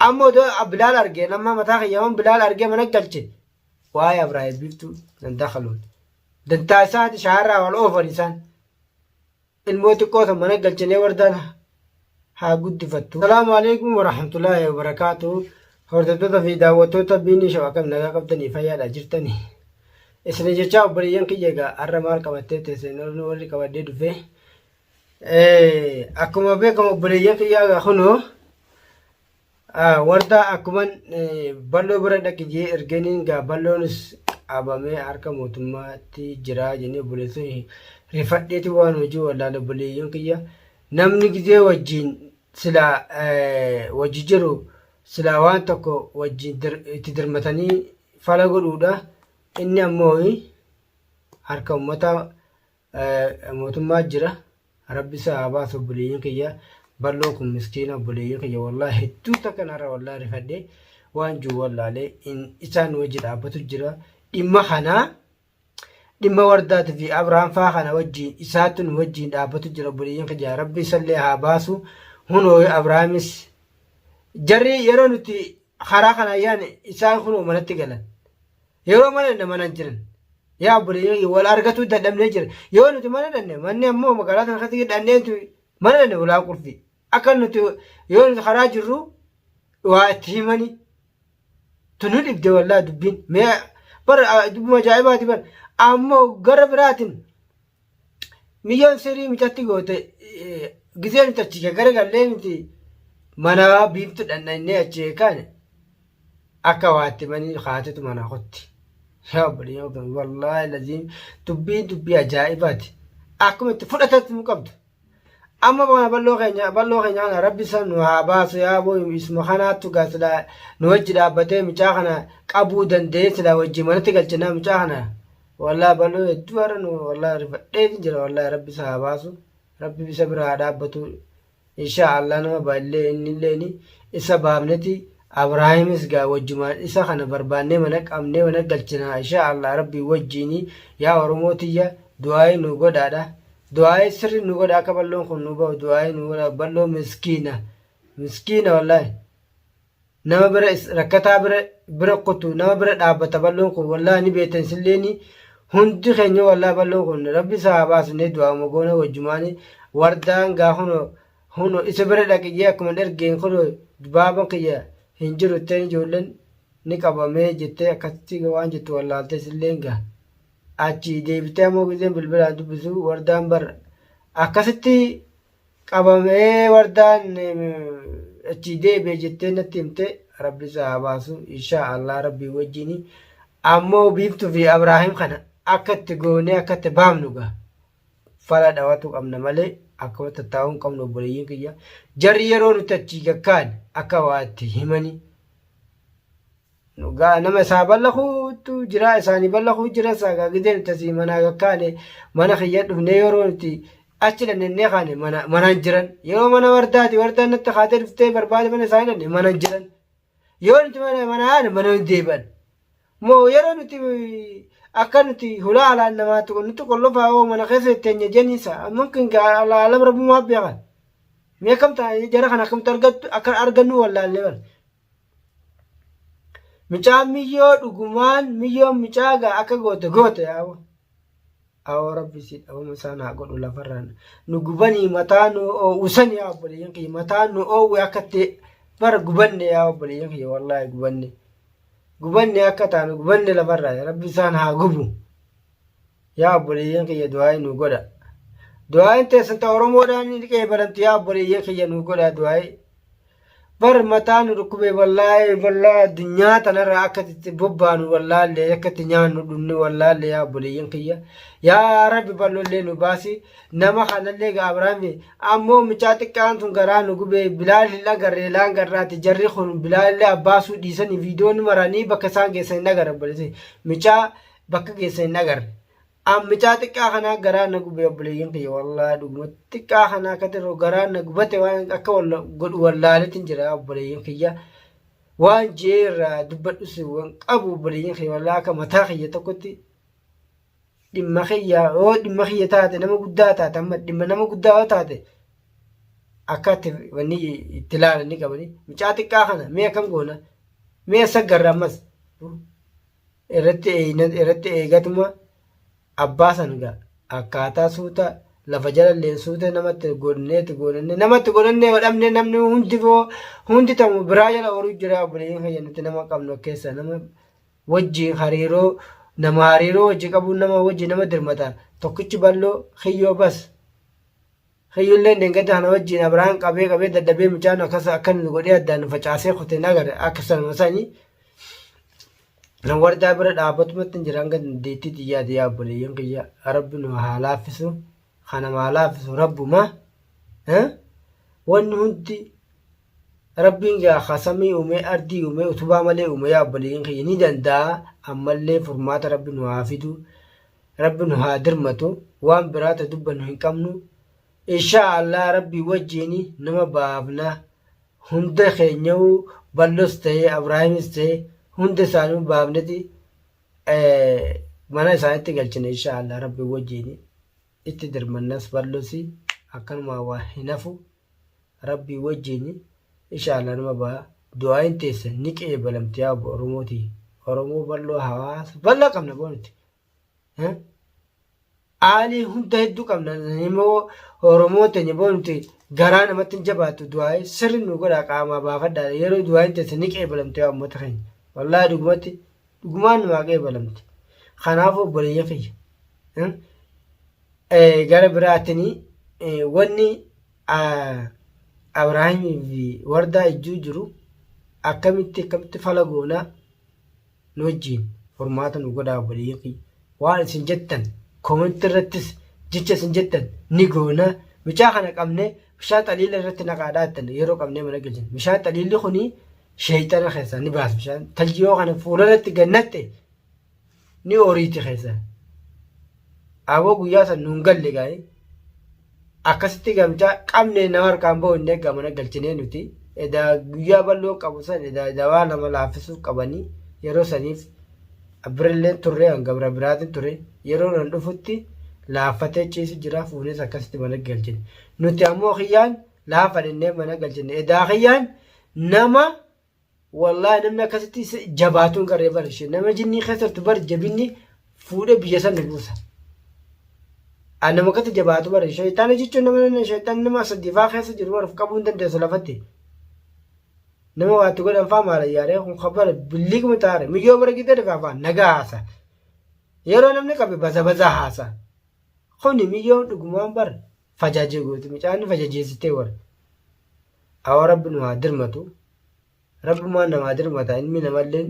Amma odoo Bilaal argee nama mataa kiyya Bilaal argee mana galche waa'ee Abrahaam biiftuu dantaa kaluun. Dantaa isaati shaarraa wal oofan isaan. Ilmoo xiqqoo san mana galchinee wardaan haa guddifattu. Salaamu alaikum warahmatullahi wabarakaatu. Hordoftoota fi daawwattoota biinii shoo akkam nagaa qabdanii fayyaadha jirtanii. Isin jechaa obboleeyyan kiyya egaa har'a maal qabattee teesseen warri qabadhee dhufe. Akkuma beekamu obboleeyyan kiyya egaa kunoo Wardaa akkuman balloo bira dhaqi jee ergeniin gaa balloonis qabamee harka mootummaatti jira jennee obboleessonni rifadheeti waan hojii wallaale obboleeyyan kiyya namni gizee wajjin silaa wajji jiru silaa waan tokko wajjin itti dirmatanii fala godhuudha inni ammoo harka ummata mootummaa jira. Rabbi isaa haa baasu obboleeyyan kiyya. Balloon kun miskiina obboleeyyan kiyya wallaahi hedduu takka narra wallaahi rifadhe waan jiru wallaalee isaan wajji dhaabbatu jira. Dhimma kanaa dhimma wardaatii fi Abrahaam faa kana wajjin isaatu nu wajjin dhaabbatu jira obboleeyyan kiyya. Rabbi isallee haa baasu. Hunoo Abrahaamis jarri yeroo nuti karaa kana yaane isaan kunoo manatti galan. Yeroo mana dhanne mana hin jiran. Yaa obboleeyyan wal argatuu dadhabnee jira. Yoo nuti mana dhanne manni ammoo magaalaa kana keessatti dhanneetu mana dhanne ulaa qulfi. Akka nuti yoo nuti karaa jirru waa itti himani. Tunu dhibde wallaa dubbiin. Mee bara dubbuma ajaa'ibaati bara. Ammoo gara biraatiin Miyyoon sirii micatti goote gisee nuti achi garagallee nuti mana biiftu dhandhannee achi kaane akka waatti manii kaatetu mana kotti. Yaa obboleeyyan wallaahi laziim dubbiin dubbii ajaa'ibaati. Akkuma itti fudhatatu nu qabdu. Amma kana balloo keenya kana rabbi isa nu haa baasu yaa boo isuma kanaattu gaa silaa nu wajji dhaabbatee mucaa kana qabuu danda'ee silaa wajji manatti galchinaa mucaa kana wallaahi balloo hedduu har'a nu wallaahi rifadhee jira. Wallaahi rabbi isa haa baasu, rabbi isa bira haa dhaabbatu insha Allah. Nama baallee innillee isa baafneti Abraahimis gaa wajjumaan isa kana barbaannee mana qabnee mana galchinaa insha Allah rabbi wajjiini. Yaa Oromoo tiyya, du'aa'ii nu godhaadha. Du'aa'ii sirri nu godha, akka balloon kun nu bahu du'aa'ii nu godha. Balloo miskiina, miskiina wallaahi. Nama bira rakkataa bira bira kutu, nama bira dhaabbata balloon kun wallaahi ni beektan silleeni hundi keenya. Wallaahi balloon kun rabbi isaa haa baasnee du'aa'uma goona wajjumaani. Wardaan gaa huno isa bira dhaqi jee akkuma ergeen kuno baaban kiyya hin jiru itteen ijoolleen ni qabamee jettee akkasitti waan jettu wallaaltee silleen gaa. Achi deebitee ammoo gizeen bilbilaan dubbisu wardaan bar akkasitti qabamee wardaan achi deebi'e jettee natti himte. Rabbi isaa haa baasu insha Allah rabbii wajjini. Ammoo biiftuu fi Abrahaam kana akka itti goonee akka itti baafnu gaa fala dhawatu qabna malee akkuma tattaa'uu hin qabnu obboleeyyiin kiyya. Jarri yeroo nuti achii gakkaan akka waa itti himanii Gaa nama isaa ballakuutu jira, isaanii ballakuu jira. Isaa gizee nuti asii manaa gakkaane mana kiyya dhufnee yeroo nuti achi dhannennee kaane mana manaan jiran. Yeroo mana wardaati wardaan natti kaatee dhuftee barbaade mana isaanii dhanne mana jiran. Yoo nuti mana mana haane mana hin deebi'an. Moo yeroo nuti akka nuti hulaa alaan namaatti nutti qollofaa hoo mana keessa teenya jeniisa mumkin alaalam rabbumaa beekan. Mee akkam ta'a jara kana akkamitti argattu akka argannu wallaallee bara. Mucaan miyyoo dhugumaan miyyoon mucaa gaa akka goote goote yaa'u. Awoo rabbi si dhabama isaan haa godhu lafarraan. Nu gubanii mataa nu oowwisan yaa obboleeyyan kiyya, mataa nu oowwe akka itti bara gubanne yaa obboleeyyan kiyya, wallaahi gubanne. Gubanne akka taanu gubanne lafarraa rabbi isaan haa gubu. Yaa obboleeyyan kiyya, du'aa'ii nu godha. Du'aa'iin teessan ta Oromoodhaan ni qeebalamti yaa obboleeyyan kiyya, nu godha du'aa'ii. Bar mataa nu dhukkube wallaahi, wallaahi addunyaa tanarraa akka itti bobbaanu wallaallee, akka itti nyaannu dhumne wallaallee yaa obboleeyyan kiyya. Yaa Rabbi bal'oollee nu baasi. Nama kanallee gaa Abrahaami ammoo mucaa xiqqaan tun garaa nu gube. Bilaal hin agarre laan garraati jarri kun Bilaalillee abbaasuu dhiisanii viidiyoon maranii bakka isaan geessan hin agarre obboleessi. Mucaa bakka geessan hin agarre. An mucaa xiqqaa kanaa garaa na gube obboleeyyan kiyya, wallaahi dhuguma xiqqaa kanaa akka tirru garaa na gubate. Waan akka godhu wallaaleetiin jira obboleeyyan kiyya. Waan ji'ee irraa dubbadhus waan qabu obboleeyyan kiyya, wallaahi akka mataa kiyya tokkotti dhimma kiyya yoo dhimma kiyya taate nama guddaa taate amma dhimma nama guddaa yoo taate Akka itti wanni itti ilaalanii qabanii mucaa xiqqaa kana mee akkam goona mee as agarra ammas irratti irratti eegatuma abbaa san gaa akkaataa suuta lafa jalalleen suuta namatti godhanneeti godhanne namatti godhannee godhamne namni hundi hundi tamu biraa jala horuu jira obboleeyyiin keenya nuti nama qabnu keessa nama wajji hariiroo nama hariiroo wajji qabuun nama wajji nama dirmata tokkichi balloo kiyyoo bas kiyyulleen dengada kana wajjiin abrahaam qabee qabee dadhabee mucaan akkas akka nu godhee addaan nu facaasee kute nagar akka sanuma sani nan wardaa bira dhaabbatumatti hin jira hanga dandeettii xiyyaati yaa obboleeyyan kiyya rabbi nu haa laaffisu kana haa laaffisu rabbuma wanni hundi Rabbiin gaa ka samii uumee ardii uumee utubaa malee uume yaa obboleeyyan kiyya ni danda'a ammallee furmaata rabbi nu haa fidu rabbi nu haa dirmatu waan biraa ta dubbannu hin qabnu inshaa Allah rabbii wajjiin nama baafna hunda keenya'uu ballos ta'ee Abraahimis ta'ee hunda isaanii baafneti mana isaanitti galchina inshaa Allah rabbii wajjiin itti dirmannas ballosi akkanumaa waa hin hafu Rabbii wajjiin inshallah numa baha du'aayin teessan ni qeebalamti yaa obbo Oromooti Oromoo bal'oo hawaasa bal'aa qabna boo nuti aalii hunda hedduu qabna immoo Oromoo teenya boo nuti garaa namatti hin jabaattu du'aayii sirri nu godhaa qaamaa baafadhaa yeroo du'aayin teessan ni qeebalamti yaa uummata keenya wallaahi dhugumatti dhugumaan numaa qeebalamti kanaafuu obboleeyyan kiyya gara biraatiin wanni Abrahaamii fi Wardaa ijjuu jiru akkamitti akkamitti fala goonaa nu wajjiin furmaata nu godhaa obboleeyyan kiyya. Waan isin jettan koomentii irrattis jecha isin jettan ni goona. Mucaa kana qabnee bishaan xaliila irratti naqaadhaa jettan yeroo qabnee mana galchine. Bishaan xaliilli kuni sheeyxana keessaa ni baasa bishaan taljiyoo kana fuula irratti gannatte ni oriiti keessa. Aboo guyyaa san nuun galle gaa'e. Akkasitti gamcaa qabne nama harkaan bahu hin eeggaa mana galchinee nuti. Edaa guyyaa bal'oo qabu san edaa dawaa nama laaffisuuf qabanii yeroo saniif birilleen turre hanga bira biraatiin ture yeroo nan dhufutti laaffatee ciisu jira fuunes akkasitti mana galchine. Nuti ammoo kiyyaan laafa dhennee mana galchine. Edaa kiyyaan nama Wallaahi namni akkasitti isa jabaatu hin qarree bar ishee nama jinnii keessa jirtu bar jabinni fuudhee biyya san nu buusa. An nama akkatti jabaatu bar shayxaana jechuun nama shayxaan nama sadii faa keessa jiru bar of qabuu hin dandeessu lafatti. Nama waatti godhan faa maala yaaree kun kabara billiqma taare miyyoo bara gidee dhufaa faa nagaa haasa. Yeroo namni qabe baza baza haasa. Kuni miyyoon dhugumaan bar fajaajee gooti mucaan fajajeessitee war. Awoo rabbi nu haa dirmatu. Rabbumaan namaa dirmata ilmi namalleen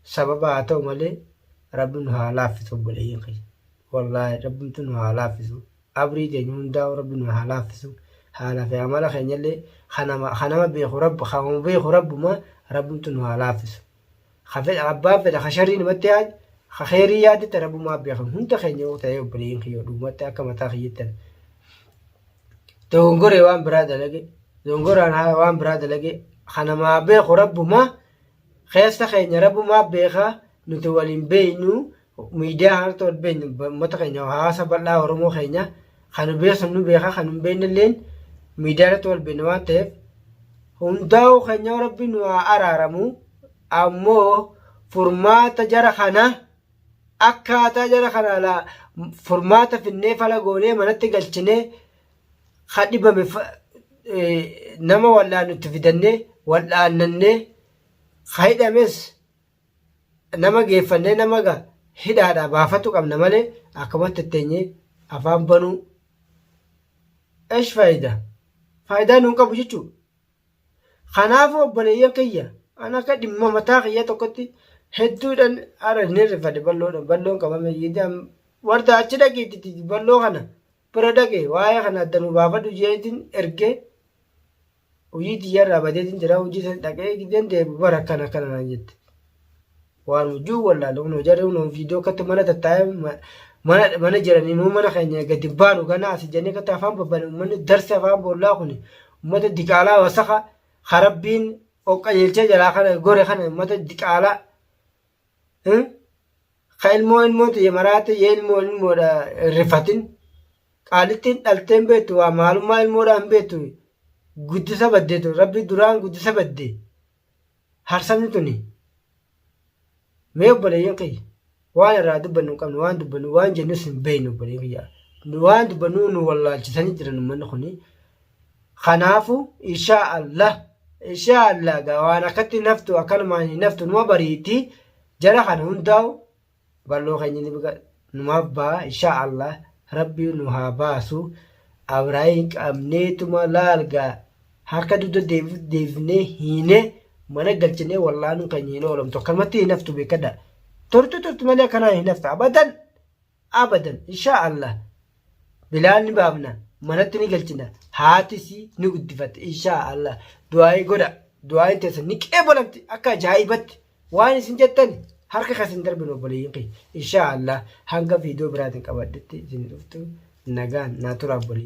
sababa haa ta'u malee rabbi nu haa laaffisu obboleeyyan kiyya. Wallaahi rabbumtu nu haa laaffisu. Abrii teenya hundaa'u rabbi nu haa laaffisu. Haala fi amala keenyallee kanama beeku rabbi kanama beeku rabbuma rabbumtu nu haa laaffisu. Ka fedha abbaan fedha ka sharrii namatti yaade ka kheyrii yaadetti rabbumaa beekan hunda keenya yoo ta'e obboleeyyan kiyya dhugumatti akka mataa kiyyattan. Dogongoree waan biraa dalage dogongoraan waan biraa dalage kanamaa beeku rabbumaa keessa keenya rabbumaa beeka nuti waliin beeknu miidiyaa kanarratti wal beeknu uummata keenya hawaasa bal'aa Oromoo keenya kan nu beeku nu beeka kan hin beekne illeen miidiyaa irratti wal beekna waan ta'eef hundaa'uu keenya rabbi nu haa araaramu ammoo furmaata jara kana akkaataa jara kana laa furmaata finnee fala goonee manatti galchinee ka dhibame nama wal'aanu itti fidannee wal'aannannee ka hidhames nama geeffannee nama ga hidhaadhaa baafatu qabna malee akkamatti teenyee afaan banuu esh faayidaa faayidaa nuun qabu jechuudha. Kanaafuu obboleeyyan kiyya an akka dhimma mataa kiyya tokkotti hedduudhaan har'a ni rifadhe balloodhaan balloon qabame yiidaan warda achi dhaqiitti balloo kana bira dhaqe waa'ee kana adda nu baafadhu jeetiin ergee hojii tiyyarraa badeetiin jira hojii san dhaqee gideen deebi bara akkana akkana naan jette. Waan hojii wallaalu kun jarri kun viidiyoo akkatti mana tattaa'ee mana mana jiranii nuu mana keenya gadi baanu ganaa asi jennee akkatti afaan babbane uummanni darsi afaan boollaa kun uummata diqaalaa wasaka harabbiin qajeelchee jalaa kana gore kana uummata diqaalaa ka ilmoo ilmoo tiyya maraate yee ilmoo ilmoodha rifatin qaalittiin dhalteen beektu waa maalummaa ilmoodhaan beektu. Guddisa baddee tun rabbi duraan guddisa baddee harsamni tuni. Mee obboleeyyan kiyya waan irraa dubbannu hin qabnu waan dubbannu waan jennus hin beeknu obboleeyyan kiyya. Waan dubbannu nu wallaalchisanii jiran uummanni kuni. Kanaafu inshaa Allah inshaa Allah gaa waan akkatti naftu akkanumaan hin naftu numa bariiti jara kana hundaa'u Balloo keenya ni biqa numaaf ba'a inshaa Allah rabbi nu haa baasu Abraahim qabneetuma laal gaa harka dugda deebifnee hiinee mana galchinee wallaanuun keenya hin oolamtu akkanumatti hin haftu beekadha turtu turtu malee akkanaan hin haftu abadan abadan inshaa Allah Bilaal ni baafna manatti ni galchina haatisii ni guddifatti inshaa Allah du'aa'ii godha du'aa'iin teessan ni qeebalamti akka ajaa'ibatti Waan isin jettan harka keessa hin darbinu obboleeyyan kiyya. Inshaa Allah hanga viidiyoo biraatiin qabadhetti isin dhuftu nagaan naa turaa obboleeyyan.